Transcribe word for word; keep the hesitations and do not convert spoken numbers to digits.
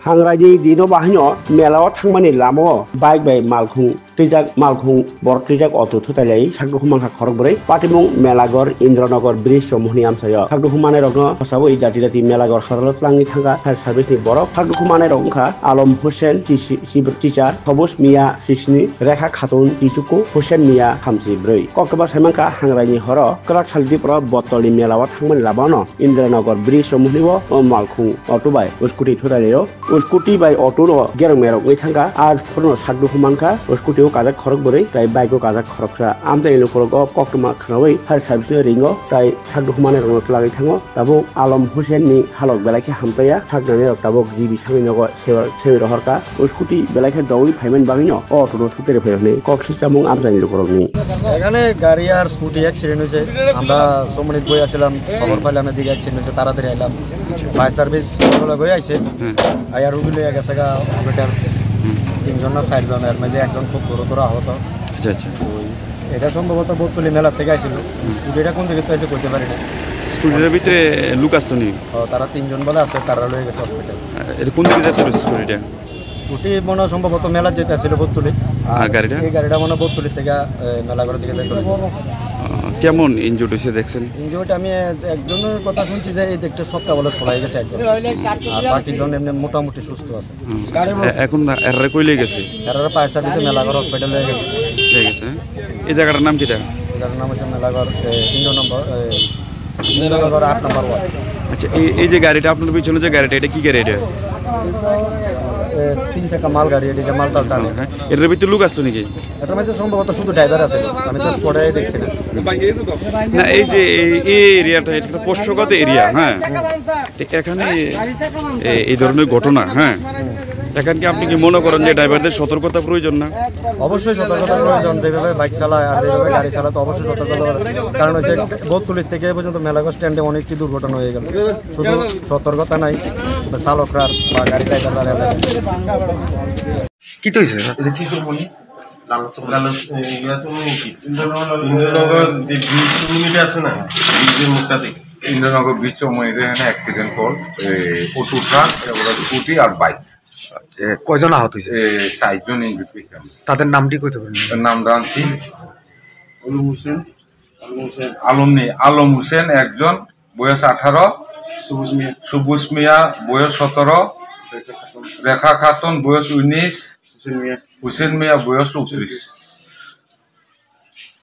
Hangrai ni dino bahai no mela o thangmani lama o bike bai malkhung twijak, malkhung borok twijak auto thutai lai sakdukhu mankha khorok bwrwi. Patimung Melagor Indranagar bridge romo hwnwi amchaio. Sakdukhu manai rokno hosawi dati dati Melagor hospital o twlangwi thangkha fire service ni borok. Sakdukhu manai rok wngkha Alom Hussein, Tisi-, Sibr-, Teacher, Thobus Mia, Sisni, Rekha Khatun, Tichuku, Hussein Mia, Khamchi bwrwi. Koktwma saimankha hangrai ni horo kwrak sal Tripura botol ni mela o thangmani lama no Indranagar bridge romo hwnwi o malkhung auto bai scooty thutai laio. O scooty bai auto no gerong merok wngwi thangkha, ar phurno sakdukhu mankha, o scooty o kajak khorok bwrwi, tei bike o kajak khoroksa. Amtwi lukurok o koktwma khwnawui fire service no ringo, tei sakdukhu manai rokno twlagwi thango. Tabuk Alom Hussein ni halok belai khe hamtaiya, saknani rok tabuk G B sami nogo sewa, sewi rohorkha. O scooty belai khe dogwi phaimani bagwino o auto no thutere phai hwnwi kok swchamung amchaini lukurokni. এখানে গাড়ি আর scooty accident হয়েছে। আমরা ছ মিনিট বই আছিলাম, খবর পাইলাম এদিকে অ্যাক্সিডেন্ট হয়েছে, তাড়াতাড়ি আইলাম। ফায়ার সার্ভিস সকালে হয়ে আইছে। হুম। আইয়া রুগী লইয়া গেছে গা হসপিটাল। হুম। তিনজন না চারজন, এর মাঝে একজন খুব গুরুতর আহত। আচ্ছা, আচ্ছা। ওই, এটা সম্ভবত বত্তলি মেলার থেকে আইছিল। হুম। স্কুটিটা কোন দিকে তো এসে করতে পারি না। স্কুটির ভিতরে লোক আসতো নি? ও, তারা তিনজন বলে আছে, তারা লয়ে গেছে হসপিটাল। আহ, এটা কোন দিকে যাইতো স্কুটিটা? স্কুটি মনে হয় সম্ভবত মেলার যেতে আসছিল বত্তলি। আর গাড়িটা? এই গাড়িটা মনে হয় বত্তলির থেকে, এ, মেলাঘরের দিকে যাইতো। আহ, কেমন ইনজুর্ড হয়েছে দেখছেন? ইনজুর্ড আমি এক-, একজনের কথা শুনছি যে এই দিকটা সবটা বলে ছড়াই গেছে একদম। আর বাকি জন এমনি মোটামুটি সুস্থ আছে। হুম। এ-, এখন এরারে কই লই গেছে? এরারে ফায়ার সার্ভিসে মেলাঘর হসপিটালে লই গেছে। লই গেছে। এই জায়গাটার নাম কিটা? এটার নাম হচ্ছে মেলাঘর, এ, তিন নম্বর, এ, তিন নম্বর, আট নম্বর ওয়ার্ড। আচ্ছা, এই, এই যে গাড়িটা আপনার পিছনে যে গাড়িটা, এটা কি গাড়ি এটা? এ, তিন চাকা মাল গাড়ি, এদিকে মাল টাল টানে। হ্যাঁ, এটার ভিতরে লোক আসতো নাকি? এটার মধ্যে সম্ভবত শুধু ড্রাইভার আছে, আমি তো স্পটে দেখছি না। না, এই যে এই, এই এরিয়াটা, এটা একটা পোষ্যগত এরিয়া, হ্যাঁ। তো এখানে এ-, এই ধরনের ঘটনা, হ্যাঁ, এখানে কি আপনি কি মনে করেন যে ড্রাইভারদের সতর্কতা প্রয়োজন না? অবশ্যই সতর্কতা প্রয়োজন, যেভাবে বাইক চালায় আর যেভাবে গাড়ি চালায় তো অবশ্যই সতর্কতা প্রয়োজন। কারণ হচ্ছে বত্তলির থেকে এ পর্যন্ত মেলাঘর স্ট্যান্ডে অনেকটি দুর্ঘটনা হয়ে গেল, শুধু সতর্কতা নাই চালকরা বা গাড়ি ড্রাইভাররা। কি তো হয়েছে? এটা কি করবো নি? লাল তো লাল, এ, ইয়ে আছে, উনি কি? ইন্দ্রনগর, ইন্দ্রনগর যে ব্রিজ কমিউনিটি আছে না, ব্রিজের মুখটা দেখি। ইন্দ্রনগর ব্রিজ সময় এখানে অ্যাক্সিডেন্ট হল, এ, অটো ট্রাক, এবার স্কুটি আর বাইক। এ, কয়জন আহত হয়েছে? এ, চারজন ইনজুর্ড হয়েছে। তাদের নামটি কইতে পারেন? নাম রানছি। আলম হোসেন, আলম হোসেন। আলম নেই, আলম হোসেন একজন, বয়স আঠারো। সবুজ মিয়া। সবুজ মিয়া, বয়স সতেরো। রেখা খাতুন। রেখা খাতুন, বয়স উনিশ। হোসেন মিয়া। হোসেন মিয়া, বয়স চৌত্রিশ।